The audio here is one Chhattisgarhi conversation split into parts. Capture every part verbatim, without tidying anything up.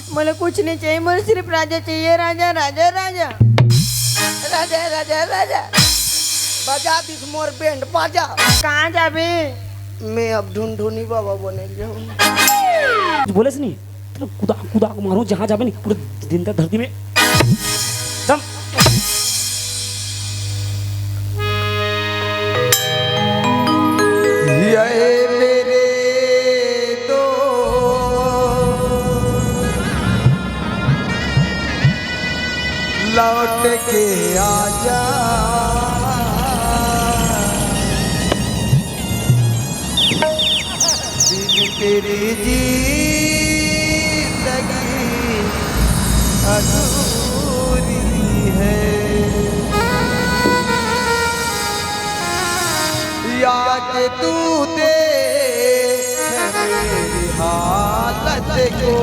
मोला कुछ नहीं चाहिए, मोला सिर्फ राजा चाहिए, राजा, राजा, राजा। राजा, राजा, राजा। बजा दिस मोर बैंड बाजा। कहाँ जाबे? मैं अब ढुनढुनी बाबा बने जाऊँ। कुछ बोले से नहीं, तेला कुदा कुदा के मारूं, जहाँ जाबे नहीं, पूरे दिन तक धरती में। चल। ये मेरे दोस्त, लौट के आजा। बिन तेरी जिंदगी अधूरी है। याद तू देख मेरी हालत को,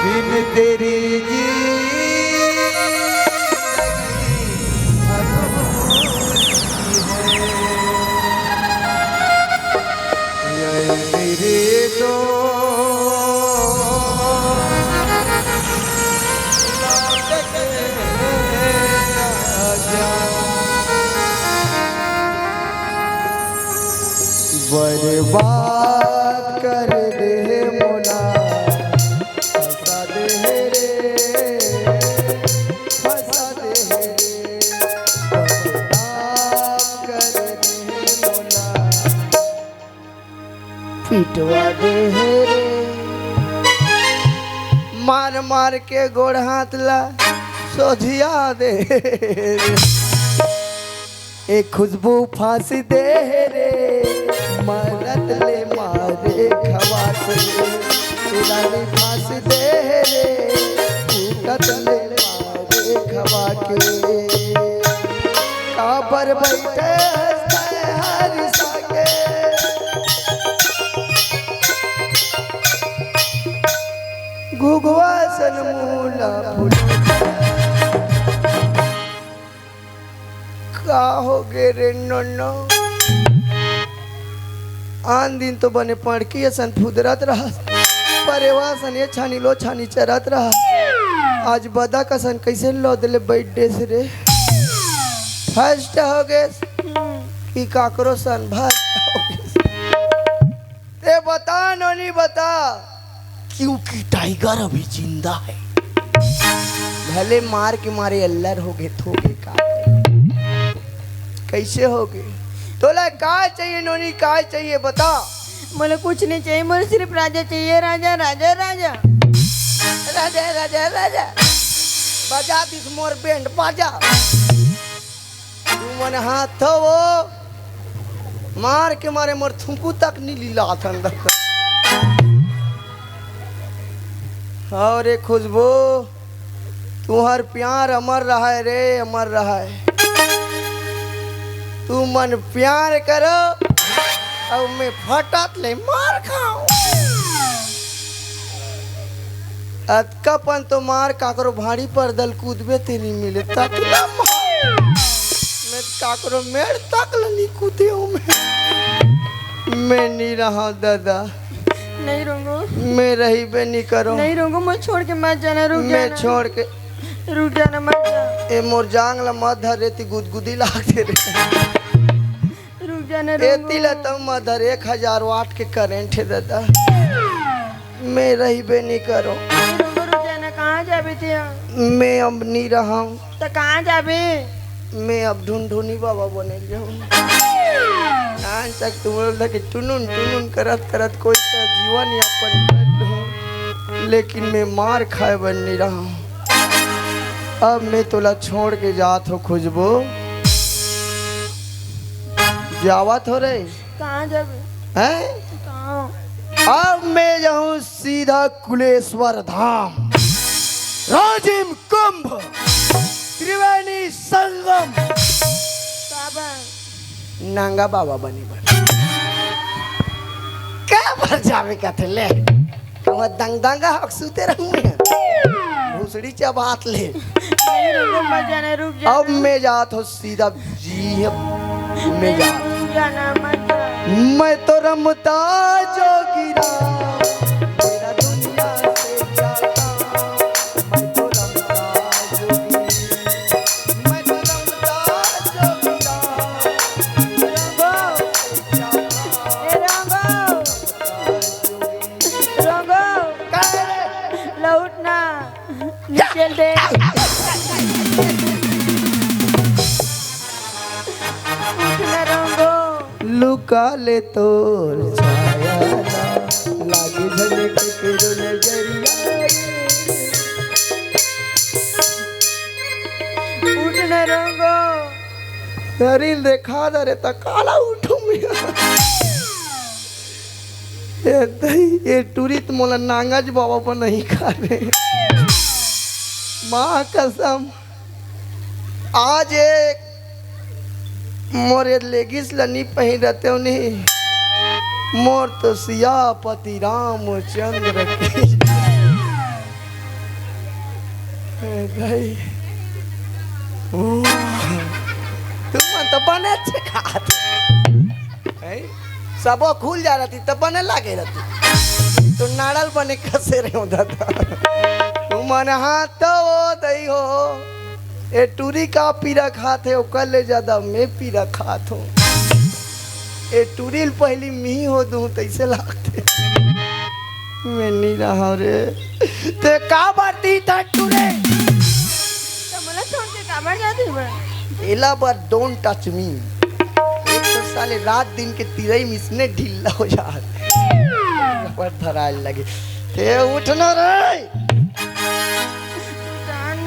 बिन तेरी जिंदगी अधूरी है। ये मेरे दोस्त, लौट के आजा। बर्बाद कर दे मोला, फंसा दे रे, फंसा दे रे, बर्बाद कर दे मोला, पिटवा दे रे। मार मार के गोड़ हाथ ला सोझिया दे रे। ए खुशबू फांसी दे रे, मरत ले मारे खवा के। ए रानी फांसी दे रे, टूटत ले मारे खवा के। काबर बैठे हंसते हर सागे, घुघुआ सन मूला फूल। का हो गे रे नोनो? आन दिन तो बने पड़की असन फुदरत रहा, परेवा असन ये छानी लो छानी चरत रहा। आज बदक असन कैसे लोद ले बैठ देस रे? फर्स्ट हो गे कि काकरो सन भर हो गे? ते बता नोनी, बता। क्योंकि टाइगर अभी जिंदा है। भले मार के मारे अल्लर हो गे, थो गे, का करे? कैसे हो गे? तोला का चाहिए नोनी, का चाहिए बता? मोला कुछ नहीं चाहिए, मोला सिर्फ राजा चाहिए, राजा, राजा, राजा। राजा, राजा, राजा। बजा दिस मोर बैंड बाजा। तुमन हाथ वो मार के मारे मोर थुकू तक नी लीलात अंदर। अरे खुशबू, तुहर प्यार अमर रहे रे, अमर रहे। तुमन प्यार करो अउ मैं फटत ले मार खाऊं। अतका पन तो मार, काकरो भाड़ी परदल कूदबे ते नी मिले, तकला मार। मैं काकरो मेड़ तक ल नी कूदे हूँ मैं। मैं नी रहा दादा। नहीं रहूंगो। मैं रहिबे नी करो। नहीं रहूंगो, मैं छोड़ के मत जाना, रुक मैं जाना। छोड़ के रुक जाना, मत जा। ए मोर जांग ल मत धर रे, ती गुदगुदी लागथे रे। रुक जाना, एती ला रहूंगो। तब मदर एक हजार वाट के करंट हे दादा। मैं रहिबे नी करो। रुक, रुक जाना, कहाँ जाबे ते? मैं अब नी रहूं। त कहाँ जाबे? मैं अब ढुनढुनी बाबा बने जाऊं। नान चक तुमन लगे टुनुन टुनुन करत करत कोई सा जीवन यापन कर लूं, लेकिन मैं मार खाए बर नी रहूं। अब मैं तोला छोड़ के जात हो खुशबू। जावत हो रे? कहाँ जाबे? हैं? कहाँ? अब मैं जाऊं सीधा कुलेश्वर धाम, राजिम कुंभ, त्रिवेणी संगम। बाबा। नंगा बाबा बने बर। का बर जाबे कथे ले? कहूँ दंग दंगा हक सुते रहूं मैं। भूसड़ी चबात ले। नहीं, रुको, मत जाना, रुक जाना। अब मैं जात हो सीधा जी, अब मैं जात। रुक जाना, मत जा। मैं तो रमता जोगीरा, मेरा दुनिया से क्या काम। मैं तो रमता जोगीरा, मैं तो रमता जोगीरा, मेरा दुनिया से क्या काम। ए रंगो, रंगो, का रे? लौट ना। निकल दे। उठ ना रंगो। लुका ले तोर छाया ना, लागे झलक के रो नजरिया। उठ ना रंगो। शरीर देखा दे रे, त काला उठूं मैं। ए दई, ए टूरी त मोला नांगज बाबा पर नहीं खा रे। माँ कसम, आज ए मोर ए लेगिस ल नी पहिर रहते हो नी, मोर तो सियापति रामचंद्र की। ए दई, ओ, तुमन तो बने अच्छे खात। हैं? सबो खुल जा रहती, तब बने लागे रहती। तो नाड़ल बने कसे रहे हो दादा। तुमन हाथ तो वो दई हो। ए टूरी का पीरा खात हे, ओकर ले ज्यादा मैं पीरा खात हूँ। ए टूरी ल पहली मी हो दूँ, तैसे लागते। मैं नहीं रहा रे। ते का बात ही था टूरे? त मोला छोड़ के काबर जात हस बे? एला बर don't touch me। एक तो साले रात दिन के तिरई मिसने ढिल्ला हो जात। पर धराए लगे। ते उठ ना रे। जान।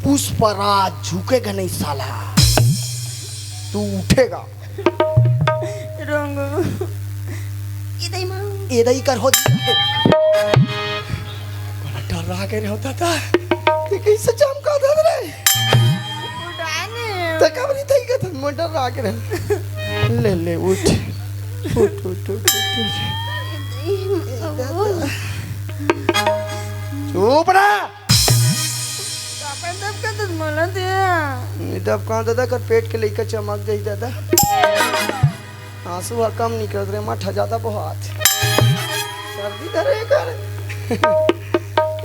पुष्पराज झुकेगा नहीं साला। तू उठेगा। रंगो। ए दई माँ। ए दई कर हो। बड़ा डर रहा के रे होता था। ये कैसे चमका था रे? उठाने। ते कब नहीं थई का था, मैं डर रहा के रे। ले, ले, उठ। उठ, उठ, उठ, उठ, उठ। ए दई माँ। चुप रहा। काबर दबका दत मोला दे? नहीं दबका दादा, कर पेट के लइका चमक जाई दादा। आंसू ह कम निकलत रे, मठा ज्यादा बोहात। सर्दी धरे कर।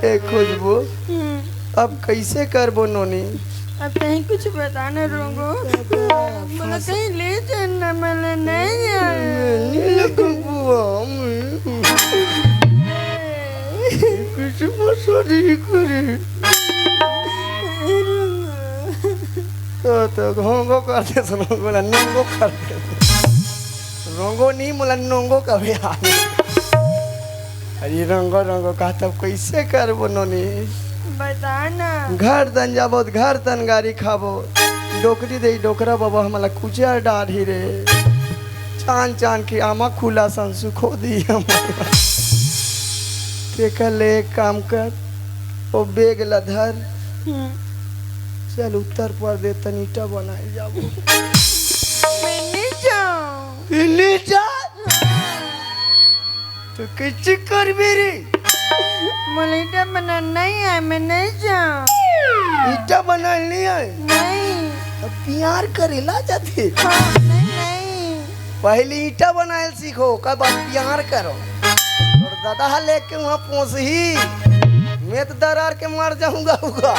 ए खुशबू, हम्म। अब कैसे करबो नोनी? अब तहीं कुछ बता ना रंगो। दादा, मोला फंस- कहीं ले चल ना, मोला नहीं आए। नहीं लगबो हम। कैसे मसाज ही करे? तो, तो घोंगो कर दे, सुनो, बोला, नोंगो कर दे। रोंगो नहीं, मोला नोंगो कबे आ। अरे रंगो, रंगो का तब कैसे करबो नोनी? बता ना। घर तन जाबो, घर तन गारी खाबो। डोकरी दे, डोकरा बाबा हमला कुचर डारही रे। चान चान के आमा खुला संसु खो दी हम। तेकर ले एक काम कर, ओ बेग ला धर। हम्म। चल उत्तर प्रदेश तन ईटा बनाए जाबो। मैं नहीं जाऊँ। तू नहीं जा? हाँ। तो कैसे करबे रे? मोला ईटा बनाना नहीं आए, मैं नहीं जाऊँ। ईटा बनाना नहीं आए? नहीं। अब प्यार करेला जाथे। हाँ, नहीं, नहीं। पहले ईटा बनाए ल सीखो, ओकर बाद प्यार करो। और दादा हा लेके वहाँ पहुँचही, मैं तो दरार के मर जाऊँगा होगा।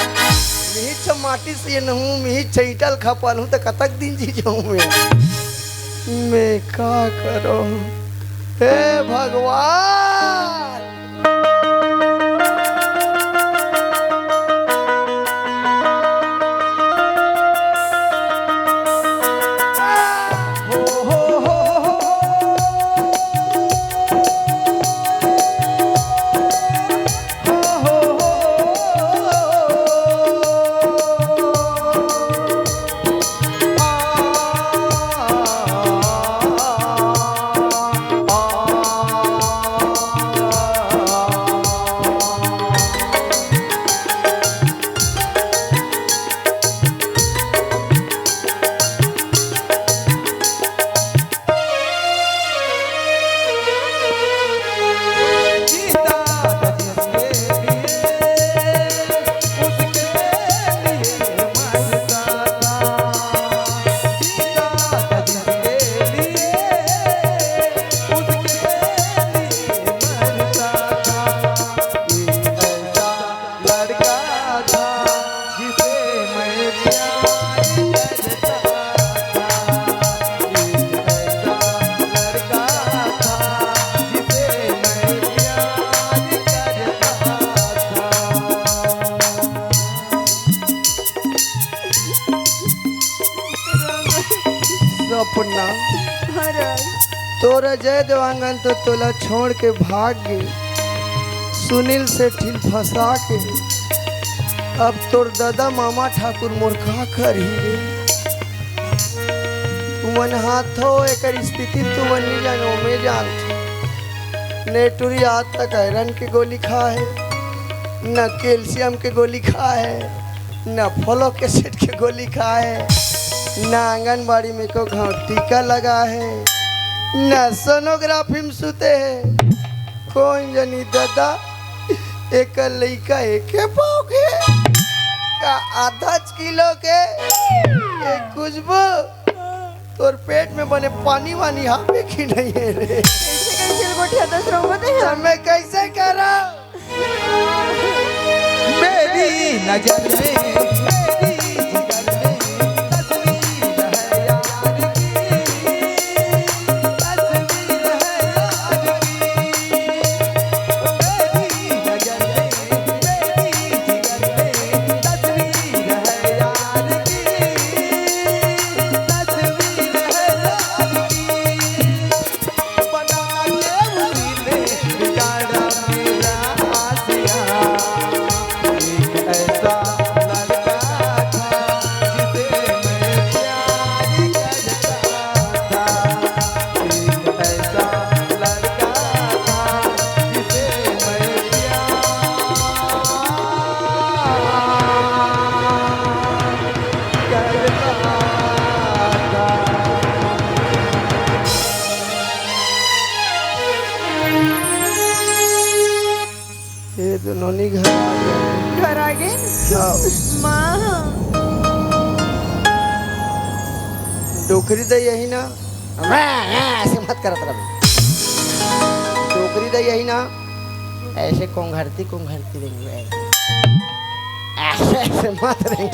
मिहिच माटी से ये नहूँ, मिहिच ईटा ल खपल हूँ, तो कतक दिन जी जाऊँ मैं। मैं का करूँ? हे भगवान! अजय देवांगन तो तोला छोड़ के भाग गे, सुनील सेठी ल फंसा के। अब तोर ददा मामा ठाकुर मोर का करही रे? तुमन हाथो एकर स्थिति तुमन नइ जानो, मैं जानथों। नेटुरी आज तक आयरन के गोली खाए, न कैल्शियम के गोली खाए, न फोलिक एसिड के गोली खाए, न आंगनबाड़ी में को घाव टीका लगा है, न सोनोग्राफी में सुते है। कोन जनी ददा, एकर लइका एके पाव के, का आधा किलो के? ए खुशबू, तोर पेट में बने पानी वानी हावे कि नहीं है रे? कैसे कैसे गोठिया दस रंगो दे? तो मैं कैसे करा? मेरी नजर में, मेरी जिगर में तस्वीर है यार की, तस्वीर है यार की। मेरी नजर में, मेरी जिगर में तस्वीर है यार की, तस्वीर है यार की। ये तो नोनी घर आ गए। घर आ गए? हाँ। माँ। डोकरी दई यही ना। ऐसे मत करत रहे। डोकरी दई यही ना। ऐसे कोंघरती, कोंघरती देंगे। ऐसे, ऐसे मत देंगे। नहीं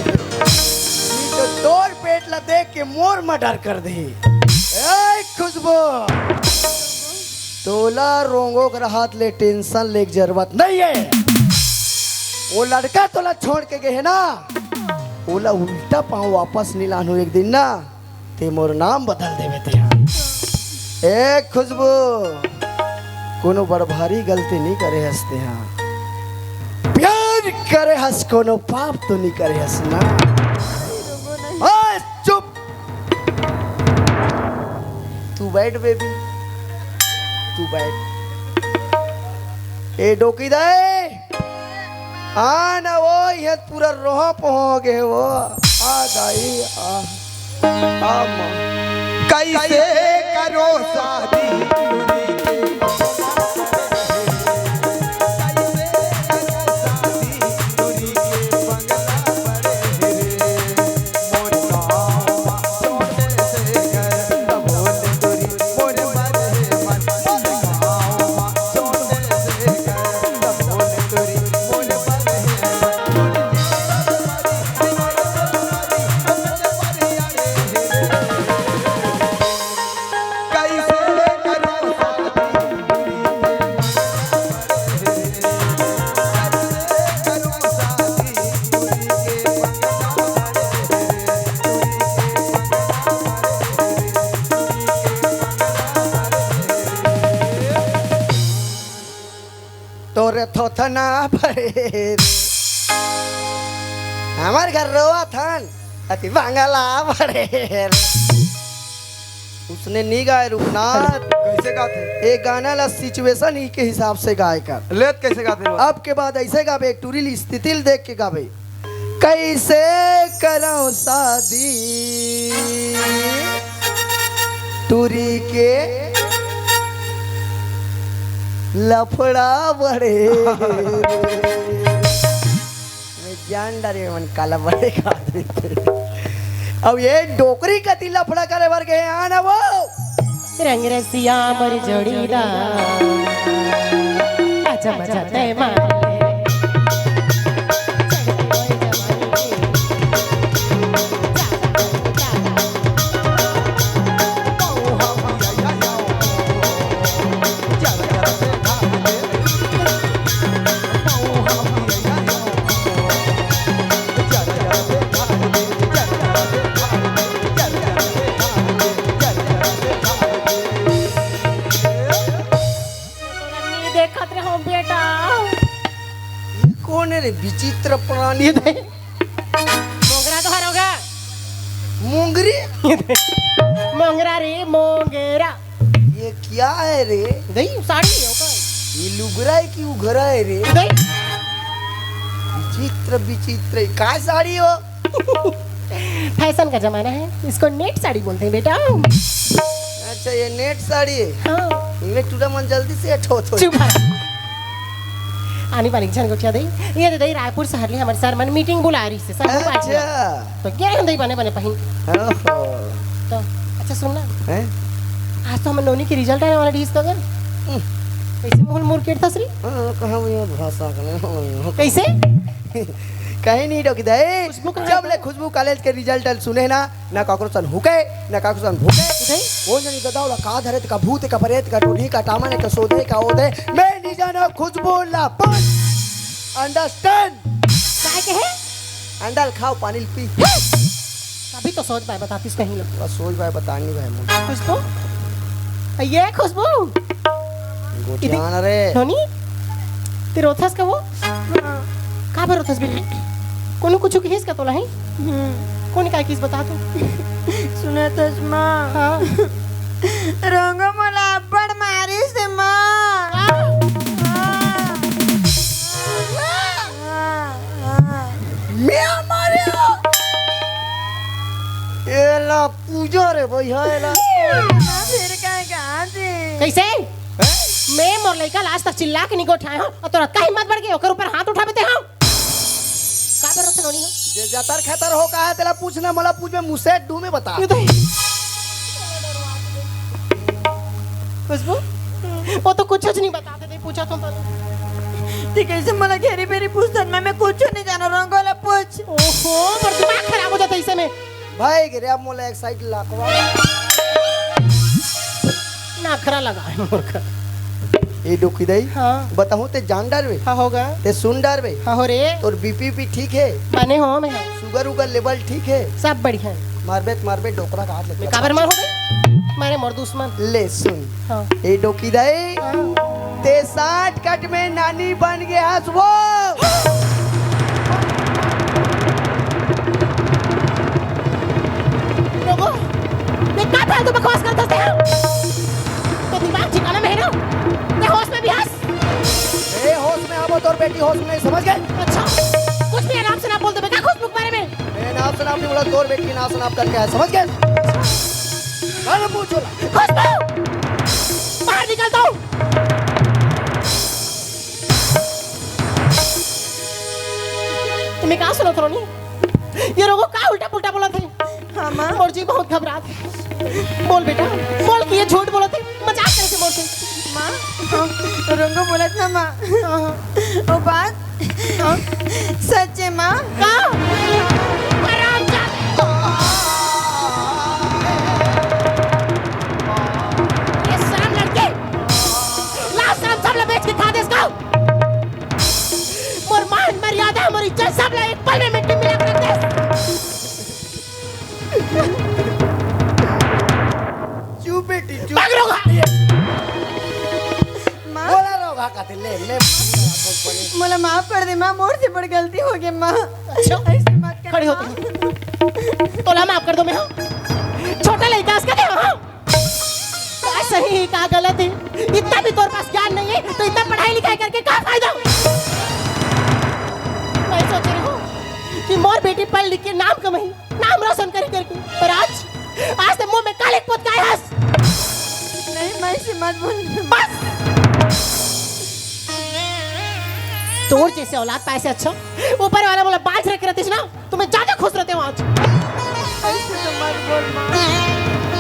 तो तोर पेट ला देख के मोर मर्डर कर दे। ए खुशबू, तोला रोंगो के रहत ले टेंशन लेके जरूरत नहीं है। वो लड़का तोला छोड़ के गए है ना, ओला उल्टा पाँव वापस नहीं लानू एक दिन ना, ते मोर नाम बदल देवे ते। ए खुशबू, कोनो बड़ भारी गलती नहीं करे हस ते हा। प्यार करे हस, कोनो पाप तो नहीं करे हस ना। ओए, चुप। तू बैठ बेबी, तू बैठ। ए डोकी दई, आ ना वो, ये पूरा रोहा पोहा हो गए वो। आ दाई, आ, आ माँ। कैसे करो शादी? तोरे थोथना पड़े रे। हमार घर रोवा थन, अति बांगला पड़े रे। उसने नी गाए रुपनाथ। कैसे गाथे? ये गाना ला सिचुएशन ही के हिसाब से गाए कर। लेत कैसे गाथे वो? अब के बाद ऐसे गाबे, एक टूरी ली स्थिति ल देख के गाबे। कैसे करो शादी टूरी के लफड़ा बड़े। मैं जान डारे मन काला बड़े का देते। अब ये डोकरी कति लफड़ा करे बर गए आना वो। रंग रसिया मोर जोड़ीदार, आजा मजा तै मार ले। अरे हो बेटा। ये कौन है रे, विचित्र प्राणी? ये दे। मोंगरा तो हर होगा। मोंगरी? मोंगरा रे, मोंगरा। ये क्या है रे? दही साड़ी है ओकर। ये लुगरा है कि उघरा है रे? दही। विचित्र, विचित्र, काय साड़ी हो? फैशन का जमाना है, इसको नेट साड़ी बोलते हैं बेटा। अच्छा, ये नेट साड़ी है। हाँ। ये टूरा मन जल्दी से हटो तो। चुप रह। आनी बानी झन गोठिया दे। ये दे दे, रायपुर शहर ले हमर सर मन मीटिंग बुला रही से, सब लोग आज। अच्छा। तो क्या हम दे बने बने पहिन। ओहो। तो अच्छा सुन ना। हैं? आज तो हमर नोनी के रिजल्ट आने वाला डिस तो। हम्म। कैसे मुहुल मुर केट था श्री? हाँ, कहाँ वो ये भाषा का नहीं, हाँ, हाँ। कैसे? कहीं नहीं डोकी दे। खुशबू कहाँ जब है? ले खुशबू कॉलेज के रिजल्ट सुने ना, ना काकरो सन हुके, ना काकरो सन भूके। नहीं। वो जनी गदा वाला का धरे का भूत का प्रेत का टोढ़ी का टामन का सोधे का ओधे। मैं नहीं जाना खुशबू ला पर। अंडरस्टैंड? काय के है? अंडल खाओ, पानी पी। अभी तो सोच भाई बतातीस कहीं लोग। बस सोच भाई बतानी भाई मुझे। खुशबू? ये खुशबू? गोठियान रे। नोनी? ते रोथस का वो? हाँ। का बर रोथस बेटी? कोनो कुछ किहिस का तोला है? हम्म। कोन काय किहिस बता तो? सुनत हस माँ? हाँ। रंगो मोला अब्बड़ मारिस हे माँ। हाँ। हाँ। हाँ। मैं मारे हो? एला पूजा रे भैया, एला। माँ फिर काय कहा थी? कैसे? हैं? मैं मोर लइका ला आज तक चिल्ला के नहीं गोठाए हूँ और तोरा का हिम्मत बढ़ गई ओकर ऊपर हाथ उठाबे ते हाँ? काबर रोथे नोनी हो? जे जतर खतर हो कहा है, तेला पूछना, मोला पूछ में मुसेट डू में बता। ये तो खुशबू, वो तो कुछ नहीं बताते थे, पूछा तो तूने। ते कैसे मोला घेरी बेरी पूछत, मैं, मैं कुछ नहीं जाना, रंगोला पूछ। ओहो, पर दिमाग खराब हो जाता इसे में। भाई गिरे, अब मोला एक साइड लाकवा। नाखरा लगा है मोर का। ए डोकी दाई, हाँ। बताहूँ ते जान डारबे? हाँ होगा। ते सुन डारबे? हाँ हो रे। तोर बीपी भी ठीक है? बने हो मैं। शुगर उगर लेवल ठीक है? सब बढ़िया है। मारबे त मारबे डोकरा का हाथ ले। मैं काबर मार हो गई? मारे मोर दुश्मन। ले सुन। हाँ। ए डोकी दाई, हाँ। ते शॉर्टकट में नानी बन गया हस वो। लोगो, ये का फालतू बकवास करत हस? तो दिमाग ठिकाना में है ना? ते होश में भी हस? ए, होश में आबो तोर बेटी होश में नहीं, समझ गए? अच्छा, कुछ भी आराम से ना बोल दे बेटा, खुशबू के बारे में। ए, नाम सुनाम नहीं बोला, तोर बेटी के नाम सुनाम करके है, समझ गए? अरे मुंह चोला। खुशबू! बाहर निकल दो। तुम्हें कहाँ सुना था, रोनी? ये लोगों का उल्टा पुल्टा बोला था। हाँ, माँ। मोर जी बहुत घबरात हे। बोल बेटा, बोल कि ये झूठ बोलत हे, मजाक करे थे मोर से। माँ, हाँ, रंगो बोलत ना माँ। हाँ, हाँ। ओ बात, हाँ। सच हे माँ। का? हरामजादे। ये शर्म लड़की, लाज शर्म सब ला बेच के खा देस का। मोर मान मर्यादा, मोर इज्जत सब ला एक पल में मिट्टी मिला के रख देस। चुप बेटी, चुप। भाग रहो। माँ। बोला रहो, भाग आते, ले, ले। मोला माफ कर दे माँ, मोर से बड़ गलती हो गई माँ। अच्छा। ऐसे मत कर खड़ी माँ। होती। तोला माफ कर दो मैं, हाँ? छोटा लड़का इसका क्या, हाँ? का सही है, का गलत है? इतना भी तोर पास ज्ञान नहीं है, तो इतना पढ़ाई लिखाई करके का फायदा? मैं सोच रही हूँ कि मोर बेटी पढ़ लिख के नाम कमाई, नाम रोशन करे करके, पर आज, आज तो मुंह में कालिख पोत के आए हस। नहीं, मैं ऐसे मत बोल। बस। तोर जैसे औलाद पाए से अच्छा ऊपर वाला मोला बांझ रख रहतीस ना, तो मैं ज्यादा खुश रहते हूँ आज। ऐसे तो मत बोल माँ।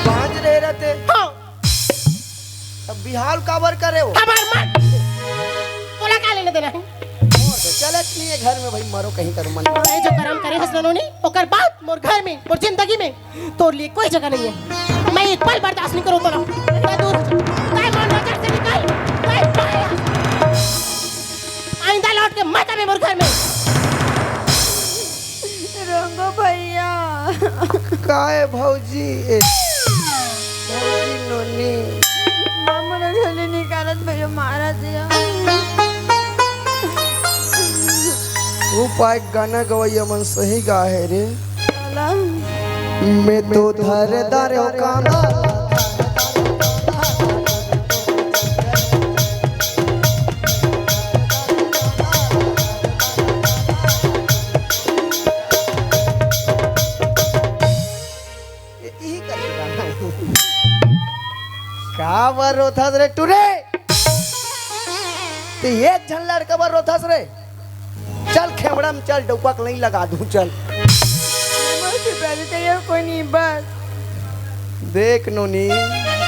बांझ रहे रहते। हाँ। तब बिहाव काबर करे हो? काबर मत। तोला का लेना देना है? और तो चलत नहीं है घर में भाई, मरो कहीं करो मन। मैं जो करम करे हस नोनी, ओकर बाद मोर घर में, मोर जिंदगी में तोर लिए कोई जगह नहीं है। मैं एक पल बर्दाश्त नहीं करूँ तोला। तैं दूर हो जा। तैं मोर नजर से निकल। तैं बाहर। आइंदा लौट के मत आवे मोर घर में। रंगो भैया। काय भौजी? ए, भौजी नोनी। माँ मोला घर ले निकालत भैया, मारा दिया। उपाय गाना गवैया मन सही गा हे रे। मैं तो धर दारे हो कांदा। ये इही करके गाना हे। का बर रोथस रे टुरे? ते एक झन लड़का बर रोथस रे? चल खेमड़ा में चल, डौका के नहीं लगा दूं, चल। मोर से पहले तो ये कोई नहीं बस। देख नोनी,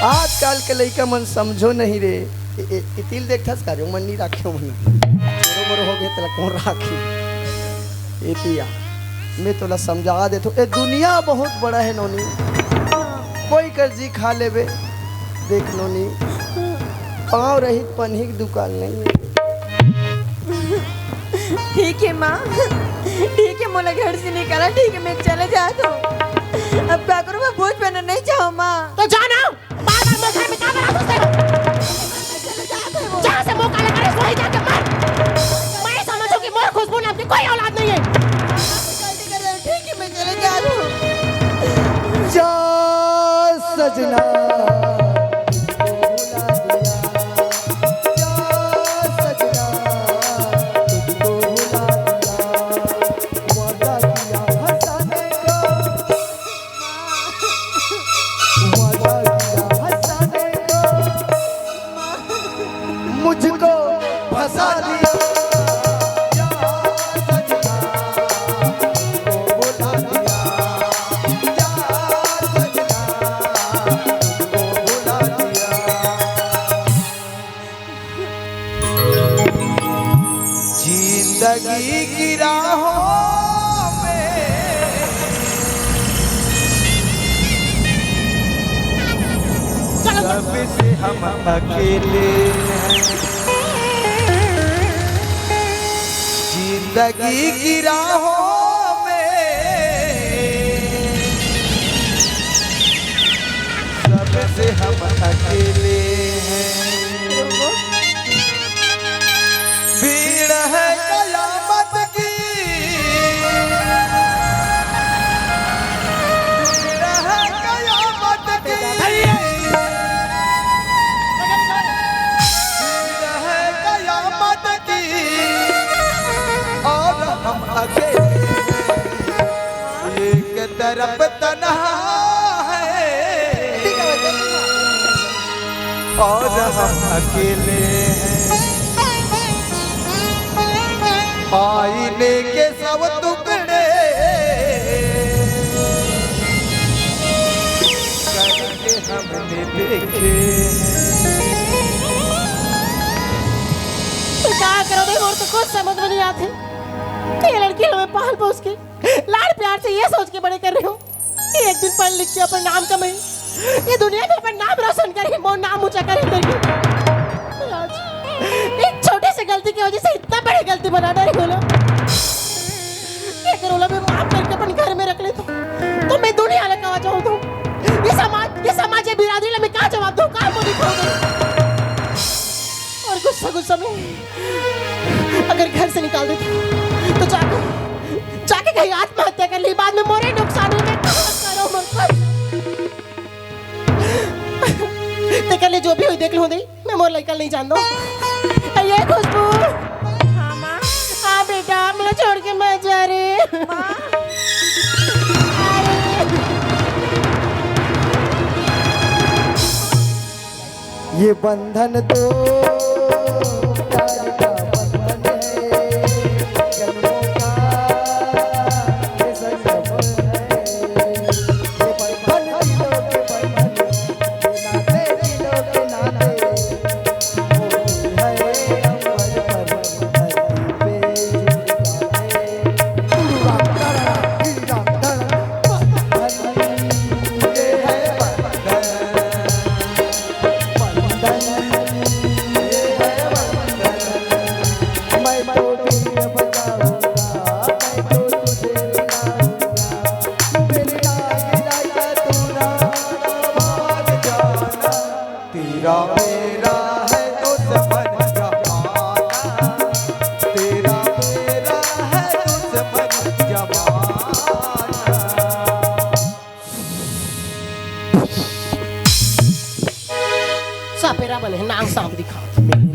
आजकल के लइका मन समझो नहीं रे। ए, ए, ए तिल देखथस का रे? मन नहीं राखे मन। छोरो मोरो हो गए तला कौन राखी? ए पिया, मैं तोला समझा देथो, ए दुनिया बहुत बड़ा है नोनी, कोई कर जी खा लेबे। देख नोनी, पाँव रहित पनही के दुकान नहीं है। ठीक है माँ, ठीक है, मोला घर से निकाला, ठीक है, मैं चले जात हूँ। अब काकरो में बोझ बनना नहीं चाहो माँ। तो जाना। बार-बार मोर घर में का बना घुसते हो? जहाँ से मौका लगा रहे, वहीं जाके मर। मैं समझ हूँ कि मोर खुशबू नाम की कोई औलाद नहीं है। ठीक है, मैं चले जा रहा हूँ। जा सजना, जा सजना, तुझको भुला दिया। वादा किया फंसाने का, वादा किया फंसाने का, मुझको फंसा दिया। जा सजना, तुझको भुला दिया। जा सजना, तुझको भुला दिया। जिंदगी की राहों में सबसे हम अकेले हैं। जिंदगी की राहों में सबसे हम अकेले हैं। भीड़ है कयामत की, भीड़ है कयामत की, भीड़ है कयामत की, और हम अकेले हैं। एक तरफ तन्हा है और हम अकेले हैं। आईने के सब टुकड़े करके हमने देखे। तो का करो दे, मोर तो कुछ समझ में नहीं आते। ये लड़की हमें पाल पोस के लाड़ प्यार से ये सोच के बड़े कर रहे हो कि एक दिन पढ़ लिख के अपन नाम कमाई, ये दुनिया में अपन नाम रोशन करे, मोर नाम ऊंचा करे करके। आज एक छोटे से गलती की वजह से इतना बड़ी गलती बना डाली बोलो कि अगर ओला मैं माफ करके अपन घर में रख ले तो, तो मैं दुनिया ला कहा जाऊँ तो ये समाज, ये समाज, ये बिरादरी ला मैं का जवाब दूँ, का मुँह दिखाऊँ? और गुस्सा गुस्सा में अगर घर से निकाल देते तो जाके, जाके कहीं आत्महत्या कर ली, बाद में मोरे नुकसान हुई, मैं कहाँ करो, मैं कहाँ? तेकर ले जो भी हुई देख लूँ दे, मैं मोर लइका नहीं जान दो। ये खुशबू। हाँ माँ। हाँ बेटा, मुझे छोड़ के मत जा रे। माँ। अरे। ये बंधन तो प्यार का बंधन है, जन्मों का ये संगम है। ये बंधन दिलों के बंधन, ये नाते दिलों के नाते, वो है अंबर पर धरती पे झुमका है। बंधन, ये है बंधन।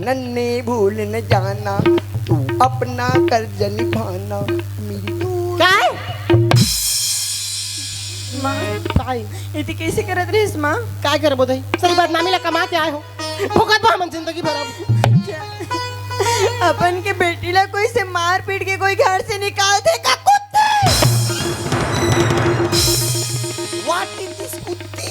नन्हे भूल न जाना, तू अपना कर्ज निभाना, मेरी दूर। काय? माँ, काय? एती कइसे करत रहिस, माँ? काय करबो दई? सही बदनामी ला कमा के आए हो। भुगतबो हमन जिंदगी भर अब। अपन के बेटी ला कोई से मार पीट के कोई घर से निकाल दे का कुत्ते? What is this कुत्ती?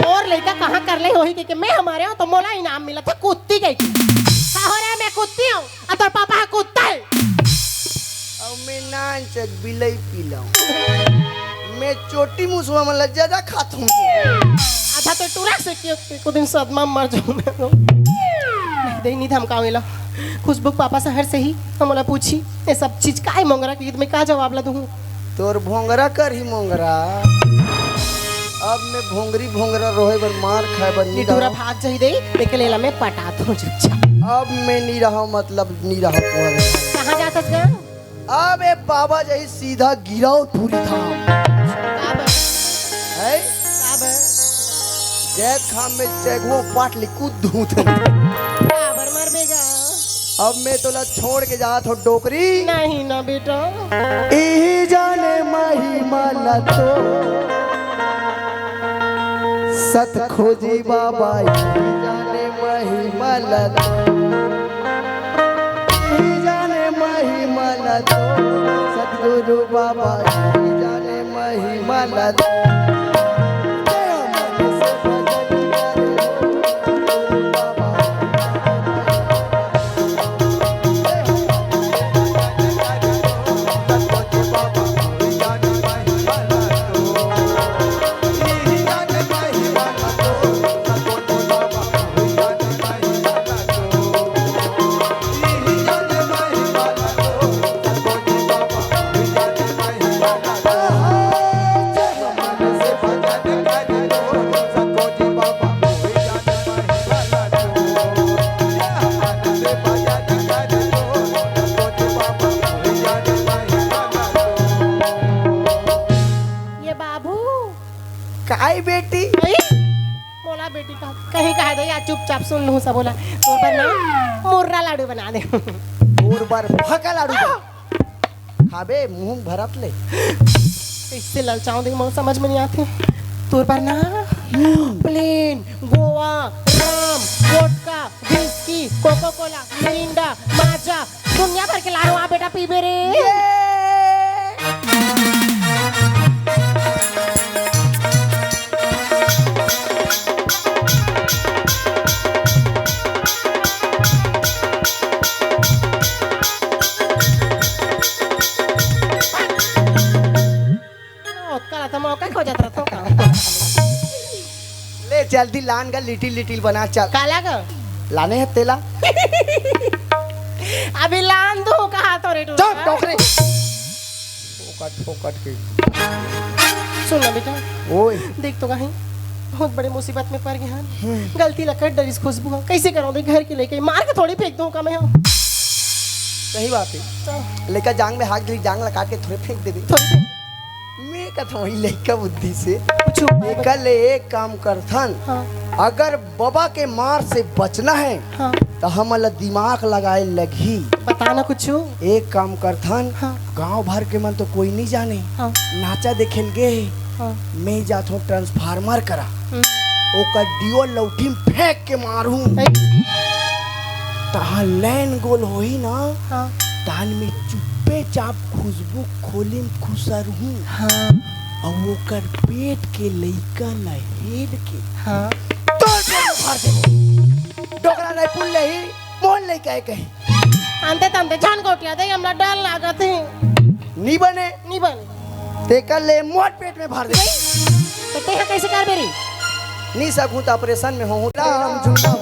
और लइका कहाँ कर ले होही के, के मैं हमारे हो तो मोला इनाम मिला था कुत्ती के। का हो रे, मैं कुत्ती हूँ? अउ तोर पापा ह कुत्ता हे। अउ मैं नानचक बिलई पिलाऊं। मैं चोटी मुसवा मन ल ज्यादा खाथूं। आधा तो टूरा से के, के को दिन सदमा म मर जाऊं मैं तो। नहीं दे, नहीं धमकावे ला। खुशबू के पापा शहर से ही हमला पूछी, ये सब चीज काय मोंगरा के ईद में का जवाब ला दूं? तोर भोंगरा करही मोंगरा। अब मैं भोंगरी भोंगरा रोहे बर मार खाए बर नहीं निठुरा डराऊं। भाग जाही दे, देखे लेला मैं पटात हूँ चुपचाप। अब मैं नहीं रहा, मतलब नहीं रहा तुम्हारे। कहाँ जाथस गा? अब ए बाबा जाही सीधा गिरौदपुरी धाम। का बर? है? का बर? जय खाम में चैगुओ पाट लिकू धूत। का बर मरबे गा? अब मैं तोला छोड़ के जात हो डोकरी। नहीं ना बेटा। इही जाने महिमा ला तो सत खोजी बाबा, इही जाने महिमा ला तो, इही जाने महिमा ला तो सतगुरु बाबा, इही जाने महिमा ला तो। ये बाबू। काय बेटी? अरे, मोला बेटी का कहीं कहा दे या, चुपचाप सुन लूं सब बोला। तोर बर ना मुर्रा लाडू बना दे। तोर बर भका लाडू बना। खाबे मुंह भरत ले। इससे ललचाओ दे, मोर समझ में नहीं आते। तोर बर ना plain Goa, rum, vodka, whisky, Coca Cola, Mirinda, Maaza, दुनिया भर के लारो आ बेटा पीबे रे। ओतका ला तो मौका खोजत रहत हो का? ले जल्दी लान गा, लिटिल लिटिल बना चल। काला गा? लाने हे तेला। अभी लान दो कहा तो रे टूरा। चुप टोकरे। फोकट फोकट के। सुन ना बेटा। ओए। देख तो कहीं बहुत बड़े मुसीबत में पड़ गए हैं। हम्म। गलती ला कर डरिस खुशबू हा। कैसे करो दे घर के लेके मार के थोड़ी फेंक दूं का मैं हा। सही बात है। तो लेकर जांग में हाथ गिरी, जांग ला काट के थोड़े फेंक देबे। थोड़ी फेंक। मैं कथों ही लइका बुद्धि से। कुछ उपाय बता। एकर ले एक काम करथन। हाँ। अगर बबा के मार से बचना है, हाँ। तो हमन ला दिमाग लगाए लगही। बता ना कुछ। एक काम करथन, हाँ। गांव भर के मन तो कोई नहीं जाने। हाँ। नाचा देखे ल गे हे। हाँ। मैं जाथों ट्रांसफार्मर करा। हम्म। ओकर डियो लौठी में फेंक के मारहूं। ऐ। तहां लाइन गोल होही ना, हाँ। तहां में चुप्पे चाप खुशबू खोली में खुसरहूं। हाँ। अउ ओकर पेट के लइका ल हेल के हाँ। तोर पेट में भर देबो। डोकरा नहीं पुल लेही, मोल लेके आए कहीं। अंते तंते झन गोटिया दे, हमरा डर लागत हे। नी बने। नी बने। तेकर ले मोर पेट में भर दे। तो तेहा कैसे करबे रे? नी सकूं त ऑपरेशन में होहूं। राम झूला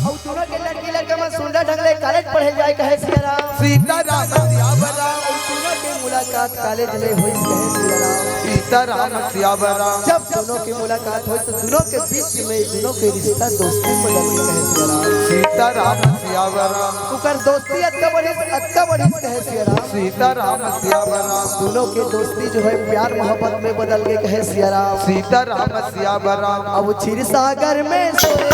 अउ दूनों के लड़की लड़का मन सुंदर ढंग ले कॉलेज पढ़े जाए कहे सिया राम। सीताराम सियावर राम। अउ दूनों के मुलाकात कॉलेज में होइस कहे सिया राम। सीताराम सियावर राम। जब दोनों की मुलाकात होइस तो दोनों के बीच में दोनों के रिश्ता दोस्ती में बदल गे कहे सियाराम। सीताराम सियावर राम। ओकर दोस्ती अतका बढ़िस, अतका बढ़िस कहे सियाराम। सीताराम सियावर राम। दोनों के दोस्ती जो है प्यार मोहब्बत में बदल गे कहे सियाराम। सीताराम सियावर राम। अब क्षीर सागर में सोए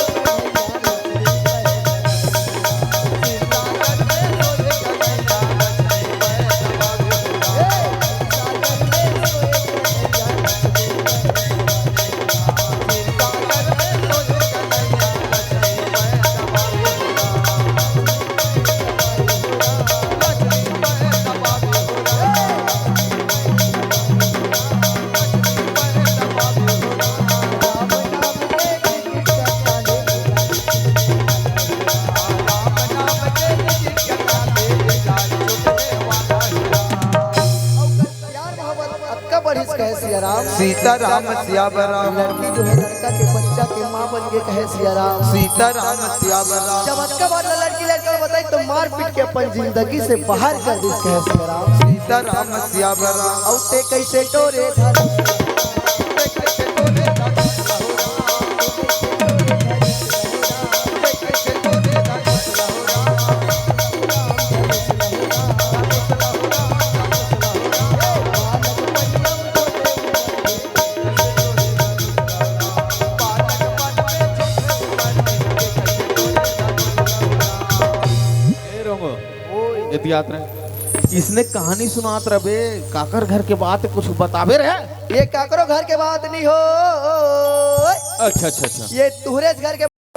प्यार मोहब्बत अतका बढ़िस कहे सियाराम। सीताराम सियावर राम। लड़की जो है लड़का के बच्चा के माँ बन गे कहे सियाराम। सीताराम सियावर राम। जब अतका बात ला लड़की लड़का ला बताइस तो मार पीट के अपन जिंदगी से बाहर कर दिस कहे सियाराम। सीताराम सियावर राम। अउ ते कैसे टोरे धर ए रोंगो, एती आत रहे। इसने कहानी सुनात रहे बे, काकर घर के बात कुछ बताबे रे? ये काकरो घर के बात नहीं हो। अच्छा, अच्छा, अच्छा। ये तुहरे घर के